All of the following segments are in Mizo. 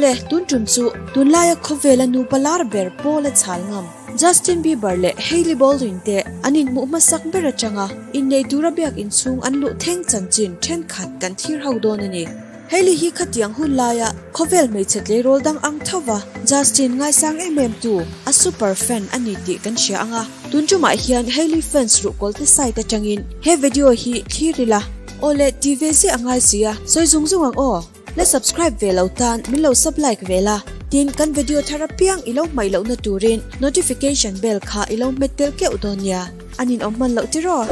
Awle, tun tum chu tunlaia khawvela nupa lar ber pawl a chhal ngam. Justin Bieber leh Hailey Baldwin te an inhmuh hmasak ber atanga innei tura biak inchhung an luh thleng chanchin thenkhat kan thlir ho dawn a ni. Hailey hi khatiang hun laia khawvel hmeichhe tleirawl dang ang tho va, Justin ngaisang em em tu, a super fan a ni tih kan hria ang a. Tun tumah hian Hailey fans ruhkawl te site atangin he video hi thlir ila. Awle, ti ve ziah a ngai si a, sawi zung zung ang aw. La subscribe ve lo tan min lo sub like ve la, tin kan video thar apiang i lo hmaih lohna turin notification bell kha i lo hmet tel keuh dawn nia. An inawm hman loh tiraw?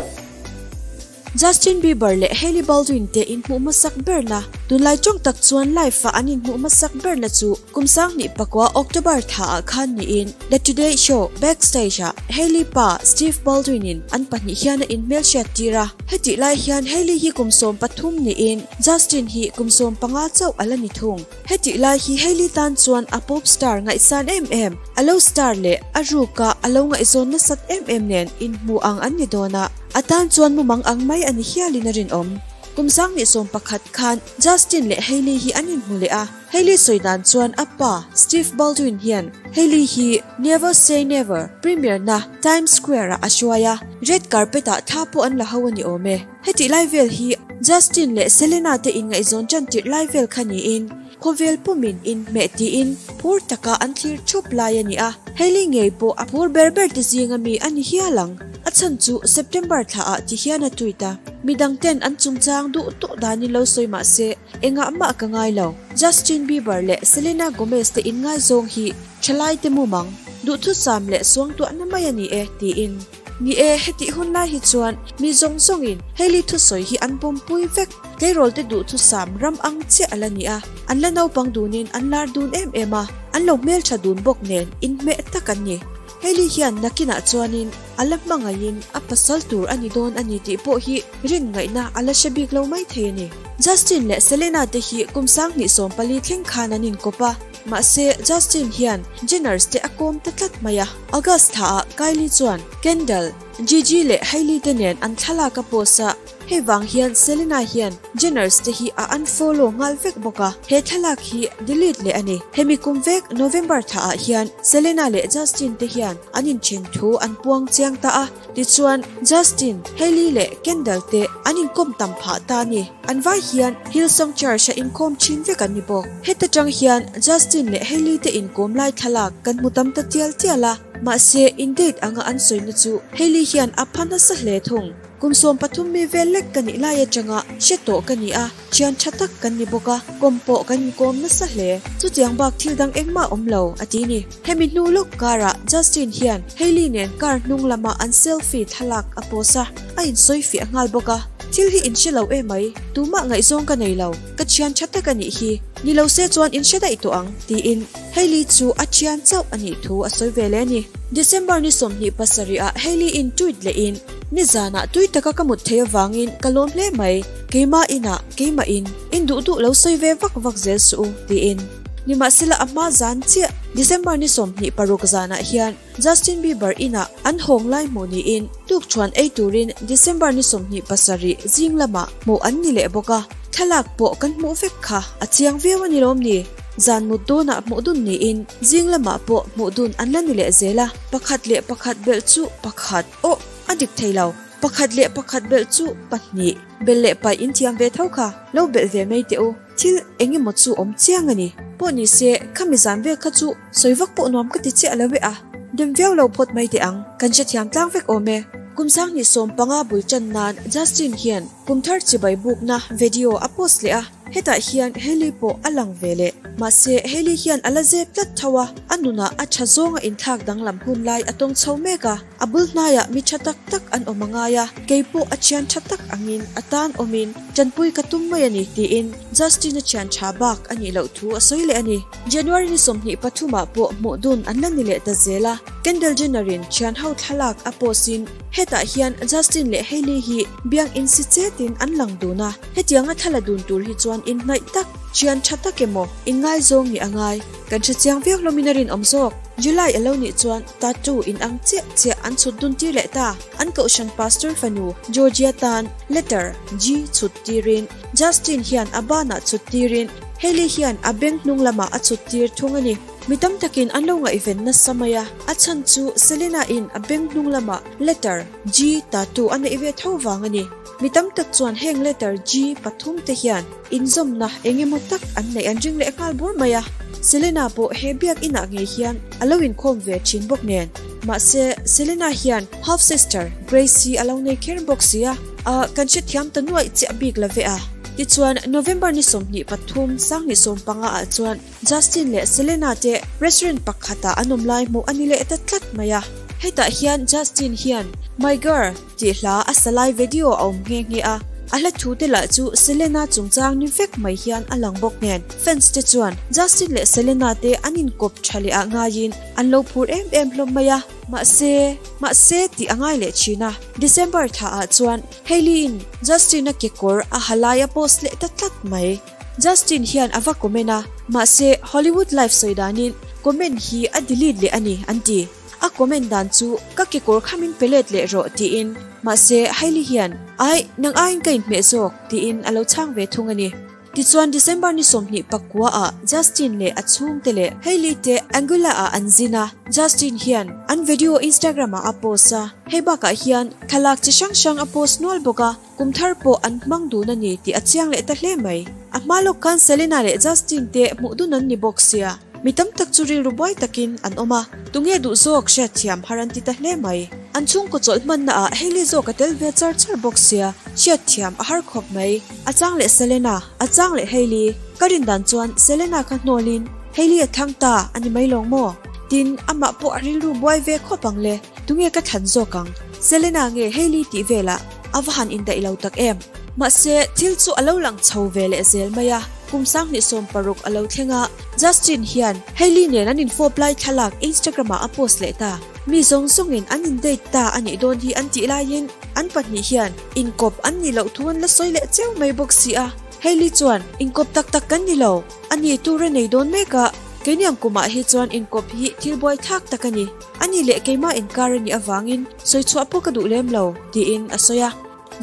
Justin Bieber leh Hailey Baldwin te inhmuh hmasak berna, tunlai tawng tak chuan live-a an inhmuh hmasak berna chu kum sanghnih pakua October thaah khan niin The Today Show backstage-ah Hailey pa Steve Baldwin-in an pahnih hian a inhmelhriat tir a. Hetih lai hian Hailey hi kum 13 niin Justin hi kum 15 chauh a la ni thung. Hetih lai hi Hailey tan chuan a pop star ngaihsan em em, a lo star leh a ruka a lo ngaihzawn nasat em em nen inhmu ang an ni dawn a. A tan chuan mumang ang mai a ni hialin a rinawm. Kum 2011 khan Justin leh Hailey hi an inhmu leh a, Hailey sawi dan chuan a pa Steve Baldwin hian Hailey hi Never Say Never premiere na Times Square ah a hruai a, red carpet ah thla pawh an la ho a ni awm e. Hetih lai vel hi Justin leh Selena te inngaihzawn tan tirh lai vel kha niin khawvel pumin inhmeh tiin phur taka an thlir thup lai a ni a, Hailey ngei pawh a phur ber ber te zinga mi a ni hial ang. A chhan chu September thla ah ti hian a tweet a, midang ten an chungchang duh tawh danin lo sawi mah se engah mah ka ngai lo. Justin Bieber leh Selena Gomez te inngaizawng hi thalai te mumang, duhthusam leh suangtuahna mai a ni e, tiin. Ni e, hetih hun lai hi chuan mi zawng zawngin Hailey thusawi hi an pawmpui vek. Tleirawl te duhthusam ram ang chiah a la ni a, an la naupang dunin an lar dun em em a, an lo hmeltha dun bawk nen inhmeh tak an ni. Hailey hian nakinah chuanin a la hmangaihin a pasal tur a ni dawn a ni tih pawh hi rin ngaihna a la hre bik lo mai thei a ni. Justin leh Selena te hi kum 2014 thleng khan an inkawp a, mahse Justin hian Jenners te a kawm ta tlat mai a. August thlaah Kylie chuan Kendall, Gigi leh Hailey te nen an thlalak a post a, Hei vang hian Selena hian Jenners te hi a unfollow nghal vek bawk a, he thlalak hi delete leh a ni. Hemi kum vek November thlaah hian Selena leh Justin te hian an inthen thu an puang chiang ta a, tichuan Justin, Hailey leh Kendall te an inkawm tam phah ta a ni. An vai hian Hillsong Church a inkawm thin vek an ni bawk. Heta tang hian Justin leh Hailey te inkawm lai thlalak kan hmu tam ta tial tial a, mahse in date anga an sawina chu Hailey hian a pha nasa hle thung. Kum 13 mi vel lek ka nih lai atanga hre tawh ka ni a, thian tha tak kan ni bawk a, kawm pawh kan inkawm nasa hle. Chutiang bak thil dang engmah awm lo, a ti ni. Hemi hnu lawk karah Justin hian Hailey nen car hnung lama an selfie thlalak a post a, a insawi fiah nghal bawk a. Thil hi in hre lo emai, tumah ngaihzawng ka nei lo, ka thian tha tak a nih hi, ni lo se chuan in hre daih tawh ang, tiin Hailey chu a thian chauh a nih thu a sawi ve leh a ni. December ni 27 ah Hailey in tweet lehin, Nizanah tui taka ka mut theih avangin ka lawm hle mai, keimah inah keimah in in duh duh lo sawi ve vak vak zel suh u, tiin. Nimahsela a hma zan chiah, December ni 26 zanah hian Justin Bieber inah an hawng lai hmuh niin tukṭhuan ei turin December ni 27 zing lamah hmuh an ni leh bawk a, thlalak pawh kan hmuh vek kha a chiang viau a ni lawm ni? Zan mut dawnah hmuh dun niin zing lamah pawh hmuh dun an la ni leh zel a, pakhat leh pakhat belh chu pakhat. Aw, a dik thei lo. Pakhat leh pakhat belh chu pahnih. Belh leh paih in thiam ve tho kha, lo belh ve mai teh u. Thil eng emaw chu awm chiang a ni. Pawh ni se, khami zan vel kha chu sawi vak pawh nuam ka ti chiah lo e a. Dem viau lo phawt mai teh ang, kan hrethiam tlang vek awm e. Kum 2015 bul tan nan Justin hian kum thar chibai bukna video a post leh a. Hetah hian Hailey pawh a lang ve leh. Mahse, Hailey hian a la zep tlat tho a, a nunah a tha zawnga inthlak danglam hun lai a tawng chho mek a. A bul hnaiah mi tha tak tak an awm a ngai a, kei pawh a thian tha tak angin a tan awmin tanpui ka tum mai a ni, tiin Justin-a thian tha bak a nih loh thu a sawi leh a ni. January ni 23 ah pawh hmuh dun an la ni leh ta zel a, Kendall Jenner-in thian ho thlalak a post-in hetah hian Justin leh Hailey hi biang insi chetin an lang dun a. Hetianga thla la dun tur hi chuan inhnaih tak, thian tha tak emaw, inngaizawng nih a ngai. Kan hre chiang viau hlawmin a rinawm zawk. July a lo nih chuan tattoo inang chiah chiah an chhut dun tir leh ta. An kohhran pastor fanu Georgia tan letter G chhut tirin, Justin hian a banah chhut tirin. Hailey hian a beng hnung lamah a chhut tir thung a ni. Mi tam takin an lo ngaihven nasa mai a, a chhan chu Selena in a beng hnung lamah letter G tattoo a neih ve tho vang a ni. Mi tam tak chuan heng letter G pathum te hian inzawmna eng emaw tak an neih an ring leh nghal bur mai a. Selena pawh he biakinah ngei hian a lo inkhawm ve thin bawk nen. Mahse, Selena hian half sister Grace hi a lo nei kher bawk si a, a kan hrethiam ta nuaih chiah bik la ve a. Tichuan, November ni 23, 2015 ah chuan Justin leh Selena te restaurant pakhatah an awm lai hmuh a ni leh ta tlat mai a. Hetah hian Justin hian My Girl tih hla a sa lai video a awm nghe nghe a, a hla thu te lah chu Selena chungchang ni vek mai hian a lang bawk nen. Fans te chuan Justin leh Selena te an inkawp tha leh ah ngaiin an lo phur em em hlawm mai a. Mahse, mahse tih a ngai leh thin a. December thla ah chuan Hailey in Justin-a kekawr a ha lai a post leh ta tlat mai. Justin hian a va comment a, mahse Hollywood Life sawi danin comment hi a delete leh a ni an ti. A comment dan chu ka kekawr kha min pe let leh rawh tiin, mahse Hailey hian Aih, nang aiin ka inhmeh zawk tiin a lo chhang ve thung a ni. Tichuan December ni 29 ah Justin leh a chhungte leh Hailey te Anguilla ah an zin a, Justin hian an video Instagram ah a post a, hei bakah hian thlalak chi hrang hrang a post nual bawk a. Kum thar pawh an hmang dun a ni tih a chiang leh ta hle mai. A hma lawk khan Selena leh Justin te hmuh dun an ni bawk sia, mi tam tak chu rilru buai takin an awm a, tunge duh zawk hriatthiam har an ti ta hle mai. An chhungkaw chawlh hmanna ah Hailey zawk a tel ve char char bawk sia, hriatthiam a har khawp mai. A chang leh Selena, a chang leh Hailey. Ka rin dan chuan Selena kha hnawlin Hailey a thlang ta a ni mai lawng maw? Tin, amah pawh a rilru buai ve khawp ang le, tunge ka thlan zawk ang? Selena nge Hailey tih velah a va han indaih lo tak em? Mahse, thil chu a lo lang chho ve leh zel mai a, kum 2016 a lo thleng a, Justin hian Hailey nen an infawp lai thlalak Instagram-ah a post leh ta. Mi zawng zawngin an in-date ta a nih dawn hi an tih laiin an pahnih hian inkawp an nih loh thu an la sawi leh cheu mai bawk si a. Hailey chuan, Inkawp tak tak kan ni lo, a ni tur a nei dawn mek a, keini ang kumah hi chuan inkawp hi thil buaithlak tak a ni. A ni leh keimah inkar a nih avangin sawi chhuah pawh ka duh lem lo, tiin a sawi a.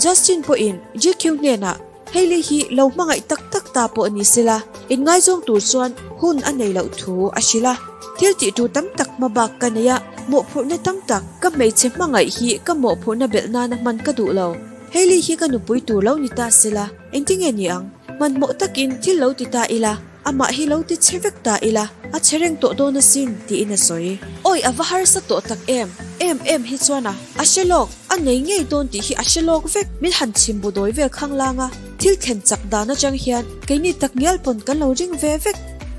Justin pawhin GQ hnenah, Hailey hi lo hmangaih tak tak ta pawh ni sela, inngaizawng tur chuan hun a nei loh thu a hrilh a. Thil tih tur tam tak hma bak ka nei a, mawhphurhna tam tak, ka hmeichhe hmangaih hi ka mawhphurhna belh nana hman ka duh lo. Hailey hi ka nupui tur lo ni ta sela, engtinge ni ang? Hmanhmawh takin thil lo ti ta ila. Amah hi lo ti chhe vek ta ila, a chhe reng tawh dawn asin, tiin a sawi. Awi a va harsa tawh tak em? Em em hi chuan a, a hre lawk, a nei ngei dawn tih hi a hre lawk vek. Min han chhim bu dawi vel khang lang a, thil thlen chak dan atang hian keini tak ngial pawn kan lo ring ve vek.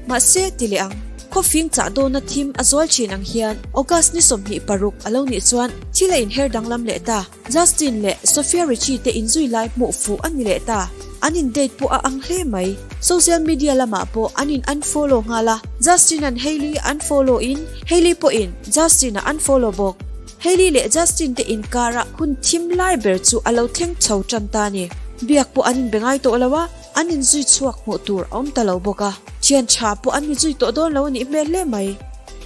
Mahse, ti leh ang, khawfing chah dawna thim a zual thin ang hian August ni 26 a lo nih chuan thil a inher danglam leh ta. Justin leh Sofia Richie te inzui lai hmuh fuh a ni leh ta. An in date pawh a ang hle mai. Social media lamah pawh an in unfollow nghal a, Justin-a'n Hailey a unfollow in Hailey pawhin Justin-a unfollow bawk. Hailey leh Justin te inkara hun thim lai ber chu a lo thleng chho tan ta a ni. Biak pawh an inbe ngai tawh lo a, an inzui chhuak hmuh tur a awm ta lo bawk a. Thian tha pawh an ni zui tawh dawn lo a nih hmel hle mai.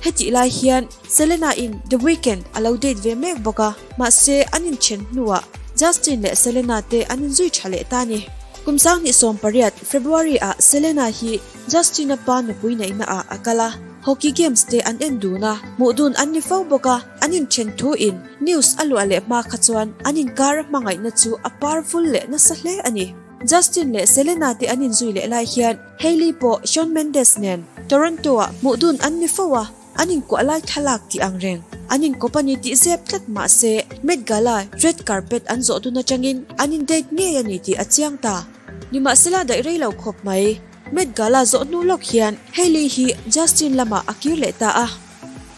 Hetih lai hian Selena in The Weeknd a lo date ve mek bawk a, mahse an inthen hnuah Justin leh Selena te an inzui tha leh ta a ni. Kum 2018 February ah Selena hi Justin-a pa nupui neihna ah a kal a, hockey games te an en dun a, hmuh dun an ni fo bawk a, an inthen thu in news a luah leh hma kha chuan an inkar a hmangaihna chu a par vul leh nasa hle a ni. Justin leh Selena te an inzui leh lai hian Hailey pawh Shawn Mendes nen Toronto ah hmuh dun an ni fo a, An inkuah lai thlalak tih ang reng. An inkawp a ni tih zep tlat mah se, Met Gala red carpet an zawh dun atangin an in date ngei a ni tih a chiang ta. Nimahsela daih rei lo khawp mai. Met Gala zawh hnu lawk hian Hailey hi Justin lamah a kir leh ta a.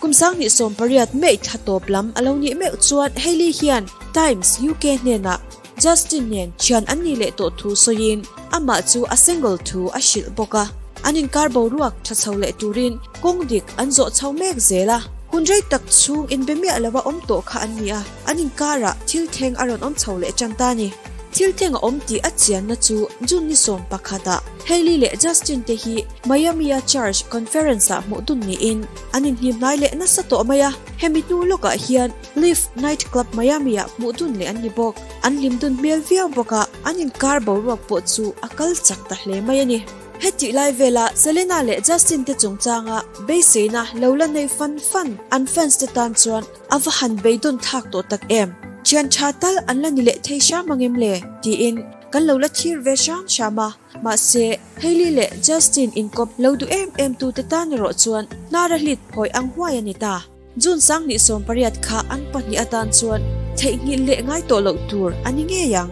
Kum 2018 May thla tawp lam a lo nih meuh chuan Hailey hian Times UK hnenah Justin nen thian an nih leh tawh thu sawiin amah chu a single thu a hrilh bawk a. An inkar boruak tha chho leh turin kawng dik an zawh chho mek zel a. Hun rei tak chhung inbe miah lova awm tawh kha an ni a, an inkarah thil thleng a rawn awm chho leh tan ta a ni. Thil thleng a awm tih a chianna chu June ni 11 ah Hailey leh Justin te hi Miami-a church conference-ah hmuh dun niin an inhnim hnai leh nasa tawh mai a. Hemi hnu lawkah hian Live Night Club Miami-ah hmuh dun leh an ni bawk. An hlim dun hmel viau bawk a, an inkar boruak pawh chu a kal chak ta hle mai a ni. Hetih lai vela Selena leh Justin te chungchanga beiseina lo la nei fan fan an fans te tan chuan a va han beidawn thlak tawh tak em! Thian tha tal an la ni leh thei hram ang em le? tiin kan lo la thlir ve hram hram a. Mahse, Hailey leh Justin inkawp lo duh em em tute tan erawh chuan hnar a hlit phawi ang huai a ni ta. June 2018 kha an pahnih atan chuan theihnghilh leh ngai tawh loh tur a ni ngei ang.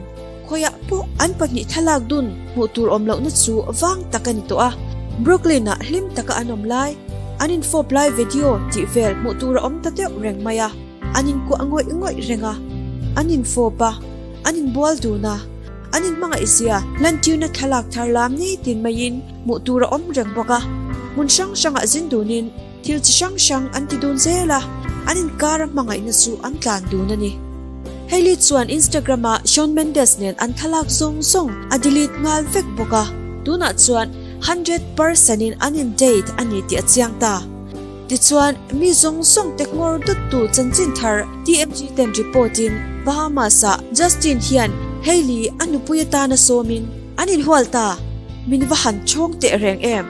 Khawiah pawh an pahnih thlalak dun hmuh tur awm lohna chu vang tak a ni tawh a. Brooklyn-ah hlim taka an awm lai, an infawp lai video tih vel hmuh tur a awm ta deuh reng mai a. An inkuah ngawih ngawih reng a, an infawp a, an inbual dun a, an inhmangaihzia lantirna thlalak thar lam nitin maiin hmuh tur a awm reng bawk a. Hmun hrang hrangah zin dunin, Thil chi hrang hrang an ti dun zel a, an inkara hmangaihna chu an tlan dun a ni. Hailey chuan Instagram-ah Shawn Mendes nen an thlalak zawng zawng a delete nghal vek bawk a, tunah chuan 100% in an in date a ni tih a chiang ta. Tichuan, mi zawng zawng te ngawr dawttu chanchin thar TMZ ten report in Bahamas-ah Justin hian Hailey a nupui atana sawmin an inhual ta. Min va han chhawng teh reng em!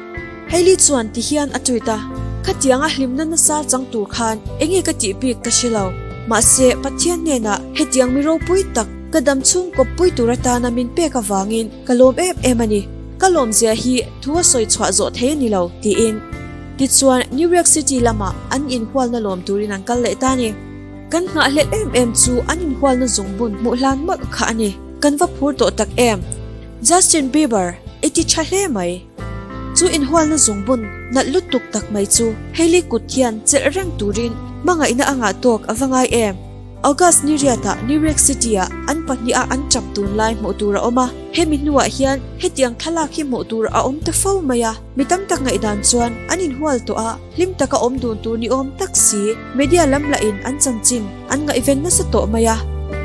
Hailey chuan ti hian a tweet a, Khatianga hlimna nasa chang tur khan enge ka tih bik ka hre lo. Mahse, Pathian hnenah hetiang mi ropui tak ka dam chhung kawppui tur atana min pek avangin ka lawm em em a ni. Ka lawmzia hi thu a sawi chhuah zawh thei a ni lo, tiin. Tichuan, New York City lamah an inhualna lawm turin an kal leh ta a ni. Kan nghahhlelh em em chu an inhualna zungbun hmuh hlan mawlh kha a ni. Kan va phur tawh tak em! Justin Bieber, i ti tha hle mai. Chu inhualna zungbun nalh lutuk tak mai chu Hailey kut hian chelh reng turin hmangaihna a ngah tawk a va ngai em? August ni riatah New York City-ah an pahniha an tap tun lai hmuh tur a awm a, hemi hnuah hian hetiang thlalak hi hmuh tur a awm ta fo mai a, mi tam tak ngaihdan chuan an inhual tawh a, hlim taka awm dun tur ni awm tak si, media lam lahin an chanchin an ngaihven nasa tawh mai a.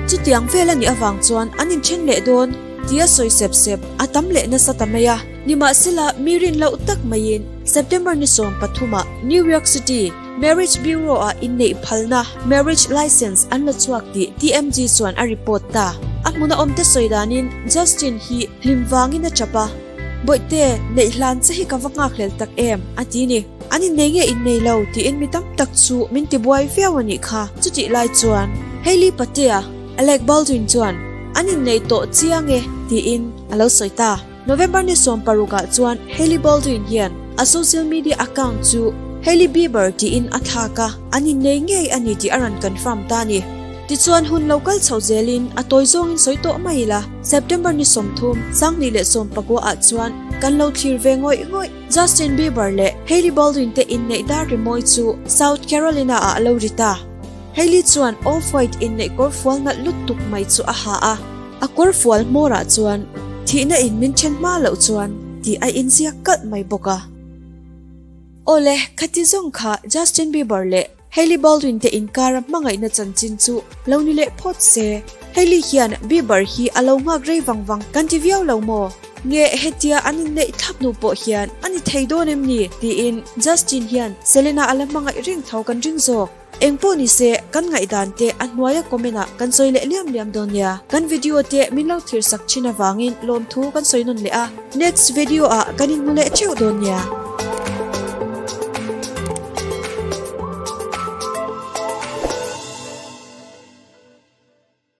Chutiang vel a nih avang chuan an inthen leh dawn tia sawi sep sep a tam leh nasa ta mai a. Nimahsela, mi rin loh tak maiin September ni 13 ah New York City Marriage Bureau-ah inneih phalna, marriage license, an la chhuak tih TMZ chuan a report ta. A hmuna awmte sawi danin Justin hi hlim vangin a tap a, Bawihte, neih hlan che hi ka va nghakhlel tak em, a ti ni. An innei nge innei lo tiin mi tam tak chu min tibuai viau a nih kha. Chutih lai chuan Hailey Patea, Alec Baldwin chuan an innei tawh chiang e tiin a lo sawi ta. November ni 16 ah chuan Hailey Baldwin hian a social media account chu Hailey Bieber tiin a thlak a, an innei ngei a ni tih a rawn confirm ta a ni. Tichuan hun lo kal chho zelin a tawi zawngin sawi tawh mai ila, September ni 30, 2019 ah chuan kan lo thlir ve ngawih ngawih. Justin Bieber leh Hailey Baldwin te inneih dar rimawi chu South Carolina ah a lo ri ta. Hailey chuan off-white inneih kawrfual nalh lutuk mai chu a ha a. A kawrfual hmawrah chuan thihna in min then hma loh chuan tih a inziak kalh mai bawk a. Awle, khati zawng kha Justin Bieber leh Hailey Baldwin te inkara hmangaihna chanchin chu lo ni leh phawt se. Hailey hian Bieber hi a lo nghak rei vang vang kan ti viau lo maw? Nge hetia an inneih thlap hnu pawh hian a ni thei dawn em ni? tiin Justin hian Selena a la hmangaih reng tho kan ring zawk. Engpawh ni se, kan ngaihdan te a hnuaia comment ah kan sawi leh liam liam dawn nia. Kan video te min lo thlir sak thin avangin lawmthu kan sawi nawn leh a. Next video ah kan inhmu leh theuh dawn nia.